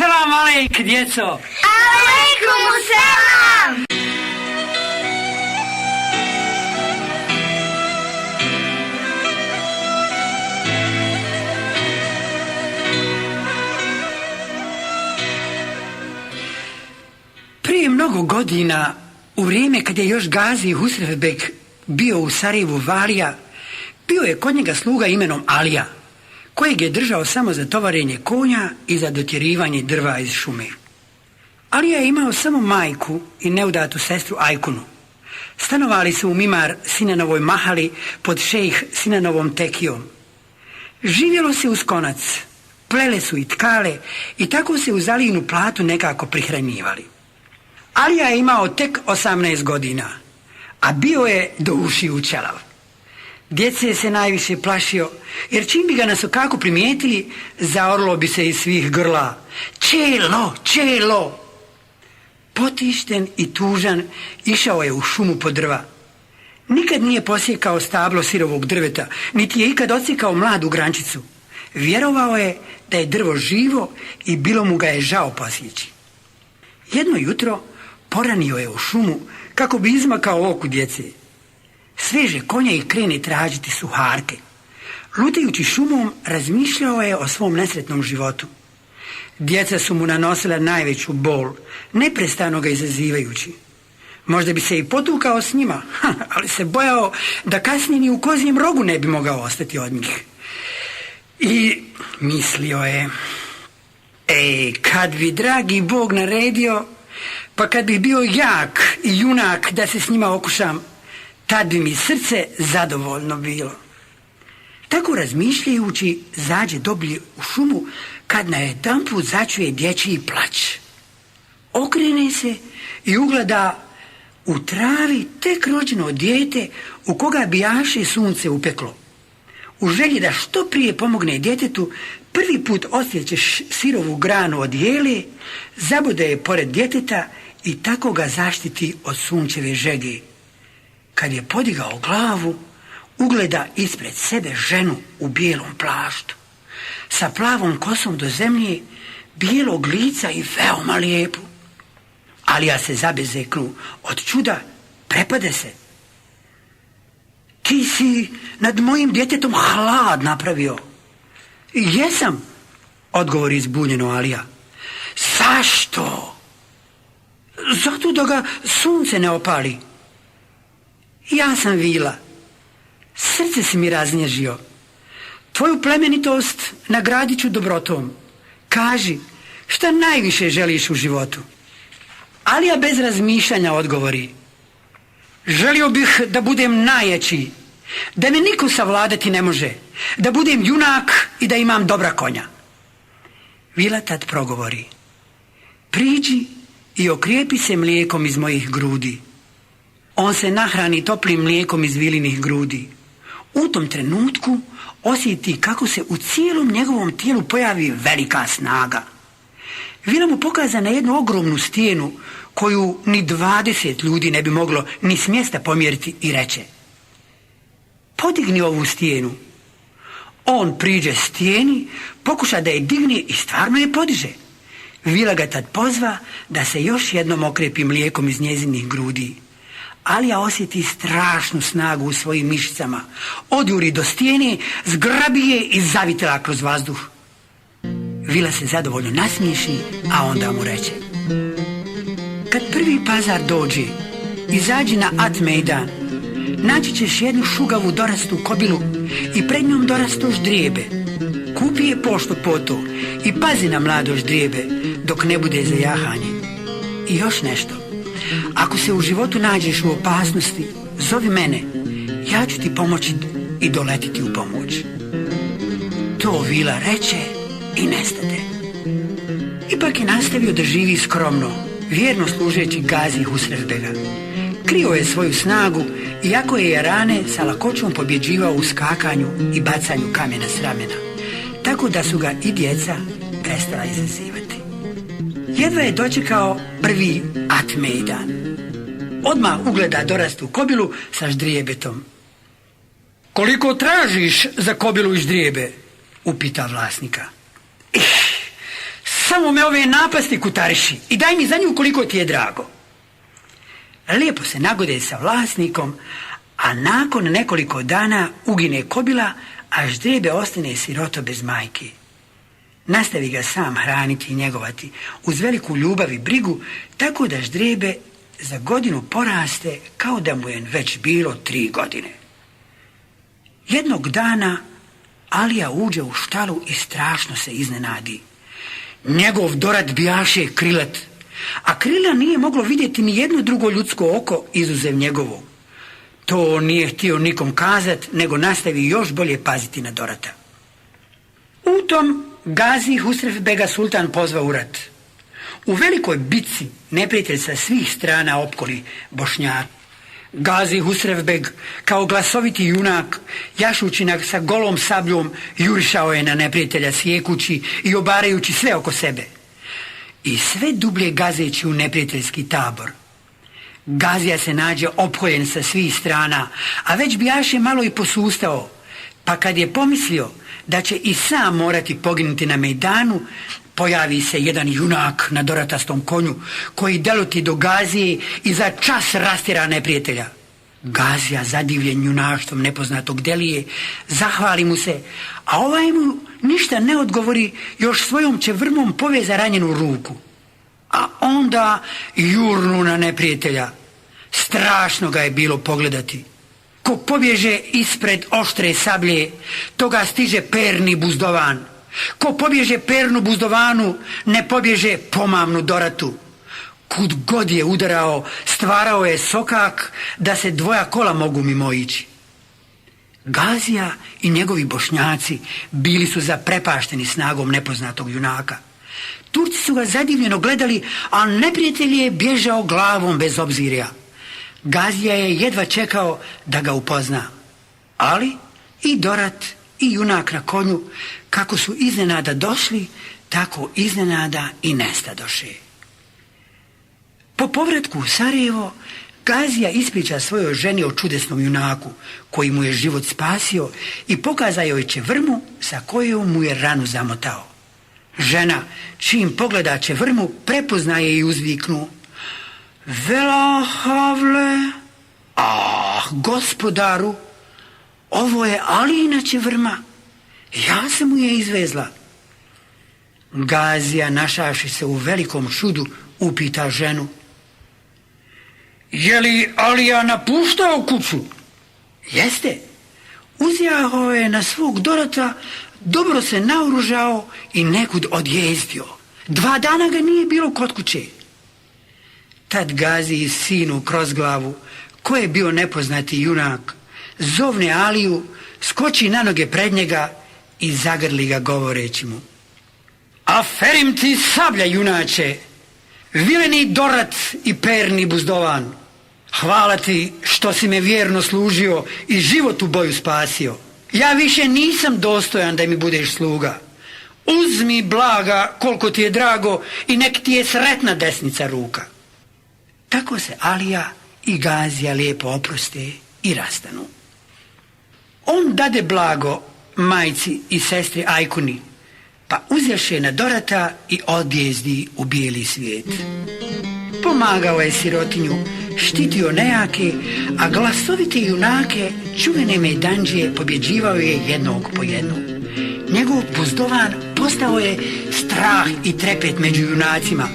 Selam alejk, djeco. Alejkum selam. Prije mnogo godina, u vrijeme kad je još Gazi Husrevbek bio u Sarajevu valija, bio je kod njega sluga imenom Alija, kojeg je držao samo za tovarenje konja i za dotjerivanje drva iz šume. Alija je imao samo majku i neudatu sestru Ajkunu. Stanovali su u Mimar Sinanovoj mahali pod šejh Sinanovom tekijom. Živjelo se uz konac, plele su i tkale i tako se uz Alijinu platu nekako prihranjivali. Alija je imao tek 18 godina, a bio je do ušiju ćelav. Djece se najviše plašio, jer čim bi ga na sokaku primijetili, zaorlo bi se iz svih grla. Čelo, čelo! Potišten i tužan išao je u šumu po drva. Nikad nije posjekao stablo sirovog drveta, niti je ikad odsjekao mladu grančicu. Vjerovao je da je drvo živo i bilo mu ga je žao posjeći. Jedno jutro poranio je u šumu kako bi izmakao oku djece. Sveže konja i krene tražiti suharke. Lutajući šumom razmišljao je o svom nesretnom životu. Djeca su mu nanosila najveću bol, neprestano ga izazivajući. Možda bi se i potukao s njima, ali se bojao da kasnije ni u kozjem rogu ne bi mogao ostati od njih. I mislio je, kad bi dragi Bog naredio, pa kad bi bio jak i junak da se s njima okušam, tad bi mi srce zadovoljno bilo. Tako razmišljajući, zađe doblje u šumu, kad najedanput začuje dječji plać. Okrene se i ugleda u travi tek rođeno dijete u koga bijaše sunce upeklo. U želji da što prije pomogne djetetu, prvi put osjeće sirovu granu od jele, zabode je pored djeteta i tako ga zaštiti od sunčeve žege. Kad je podigao glavu, ugleda ispred sebe ženu u bijelom plaštu, sa plavom kosom do zemlje, bijelog lica i veoma lijepu. Alija se zabezeknu od čuda, prepade se. Ti si nad mojim djetetom hlad napravio. Jesam, odgovori zbunjeno Alija. Zašto? Zato da ga sunce ne opali. Ja sam vila. Srce si mi raznježio. Tvoju plemenitost nagradit ću dobrotom. Kaži, šta najviše želiš u životu? Alija bez razmišljanja odgovori. Želio bih da budem najjači, da me niko savladati ne može, da budem junak i da imam dobra konja. Vila tad progovori. Priđi i okrijepi se mlijekom iz mojih grudi. On se nahrani toplim mlijekom iz Vilinih grudi. U tom trenutku osjeti kako se u cijelom njegovom tijelu pojavi velika snaga. Vila mu pokaza na jednu ogromnu stijenu koju ni 20 ljudi ne bi moglo ni s mjesta pomjeriti i reče: podigni ovu stijenu. On priđe stijeni, pokuša da je digne i stvarno je podiže. Vila ga tad pozva da se još jednom okrepi mlijekom iz njezinih grudi. Alija osjeti strašnu snagu u svojim mišicama. Odjuri do stijene, zgrabi je i zavitela kroz vazduh. Vila se zadovoljno nasmiješi, a onda mu reče: kad prvi pazar dođe, izađi na At mejdan. Naći ćeš jednu šugavu dorastu kobilu i pred njom dorastu ždrijebe. Kupi je pošto poto i pazi na mlado ždrijebe dok ne bude za jahanje. I još nešto. Ako se u životu nađeš u opasnosti, zovi mene. Ja ću ti pomoći i doletiti u pomoć. To Vila reče i nestade. Ipak je nastavio da živi skromno, vjerno služeći Gazi Husrevbega. Krio je svoju snagu, iako je jarane sa lakoćom pobjeđivao u skakanju i bacanju kamena s ramena, tako da su ga i djeca prestala izazivati. Jedva je dočekao prvi At mejdan. Odmah ugleda dorastu kobilu sa ždrijebetom. Koliko tražiš za kobilu i ždrijebe? Upita vlasnika. samo me ove napasti kutariši i daj mi za nju koliko ti je drago. Lijepo se nagode sa vlasnikom, a nakon nekoliko dana ugine kobila, a ždrijebe ostane siroto bez majke. Nastavi ga sam hraniti i njegovati uz veliku ljubav i brigu, tako da ždrijebe za godinu poraste kao da mu je već bilo 3 godine. Jednog dana Alija uđe u štalu i strašno se iznenadi. Njegov dorad bijaše krilat, a krila nije moglo vidjeti ni jedno drugo ljudsko oko izuzev njegovo. To nije htio nikom kazat, nego nastavi još bolje paziti na dorata. U tom Gazi Husrev Bega sultan pozvao u rat. U velikoj bitci neprijatelj sa svih strana opkoli Bošnjaka. Gazi Husrev Beg, kao glasoviti junak, jašući sa golom sabljom, jurišao je na neprijatelja sjekući i obarajući sve oko sebe. I sve dublje gazeći u neprijateljski tabor. Gazija se nađe opkoljen sa svih strana, a već bijaše malo i posustao, pa kad je pomislio da će i sam morati poginuti na mejdanu, pojavi se jedan junak na doratastom konju, koji deloti do Gazije i za čas rastjera neprijatelja. Gazija, zadivljen junaštvom nepoznatog delije, zahvali mu se, a ovaj mu ništa ne odgovori, još svojom čevrmom poveza ranjenu ruku. A onda jurnu na neprijatelja. Strašno ga je bilo pogledati. Ko pobježe ispred oštre sablje, toga stiže perni buzdovan. Ko pobježe pernu buzdovanu, ne pobježe pomamnu doratu. Kud god je udarao, stvarao je sokak da se 2 kola mogu mimo ići. Gazija i njegovi Bošnjaci bili su zaprepašteni snagom nepoznatog junaka. Turci su ga zadivljeno gledali, a neprijatelj je bježao glavom bez obzirja. Gazija je jedva čekao da ga upozna. Ali i dorat i junak na konju, kako su iznenada došli, tako iznenada i nestadoše. Po povratku u Sarajevo, Gazija ispriča svojoj ženi o čudesnom junaku, koji mu je život spasio, i pokazao joj čevrmu sa kojom mu je ranu zamotao. Žena, čim pogleda čevrmu, prepoznaje i uzviknu: Vela havle, gospodaru, ovo je Alijina čevrma, ja sam mu je izvezla. Gazija, našavši se u velikom čudu, upita ženu: Je li Alija napuštao kuću? Jeste. Uzjahao je na svog dorata, dobro se naoružao i nekud odjezdio. 2 dana ga nije bilo kod kuće. Tad Gaziji sinu kroz glavu, ko je bio nepoznati junak, zovne Aliju, skoči na noge pred njega i zagrli ga govoreći mu: Aferim ti sablja, junače, vileni dorat i perni buzdovan. Hvala ti što si me vjerno služio i život u boju spasio. Ja više nisam dostojan da mi budeš sluga. Uzmi blaga koliko ti je drago i nek ti je sretna desnica ruka. Tako se Alija i Gazija lijepo oproste i rastanu. On dade blago majci i sestri Ajkuni, pa uzjaše na dorata i odjezdi u bijeli svijet. Pomagao je sirotinju, štitio nejake, a glasovite junake, čuvene mejdandžije, pobjeđivao je jednog po jednog. Njegov buzdovan postao je strah i trepet među junacima,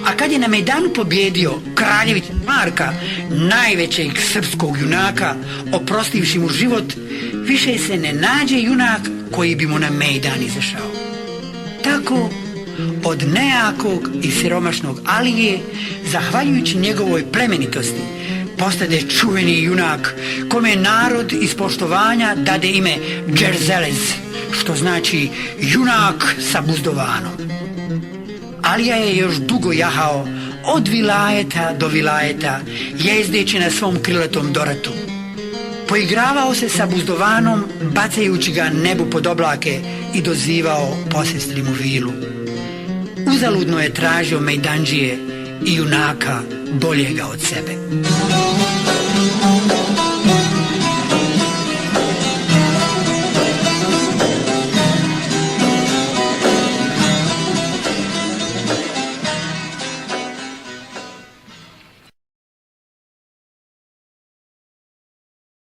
a kad je na mejdanu pobjedio kraljevića Marka, najvećeg srpskog junaka, oprostivši mu život, više se ne nađe junak koji bi mu na mejdan izašao. Tako, od nejakog i siromašnog Alije, zahvaljujući njegovoj plemenitosti, postade čuveni junak, kome narod iz poštovanja dade ime Džerzelez, što znači junak sa buzdovanom. Alija je još dugo jahao od vilajeta do vilajeta, jezdeći na svom krilatom doratu. Poigravao se sa buzdovanom, bacajući ga nebu pod oblake, i dozivao posestri mu vilu. Uzaludno je tražio mejdandžije i junaka boljega od sebe.